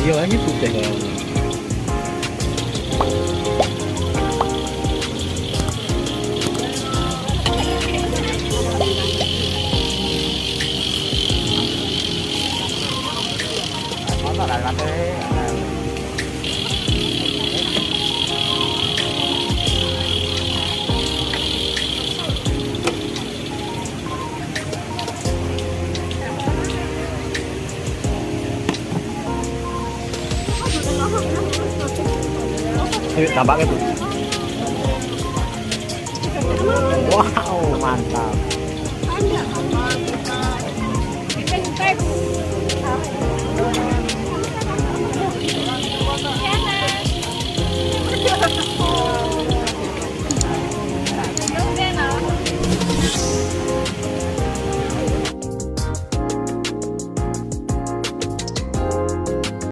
Iya, ini putih kalau. Nó là cái Ayo tambah itu. Wow, mantap.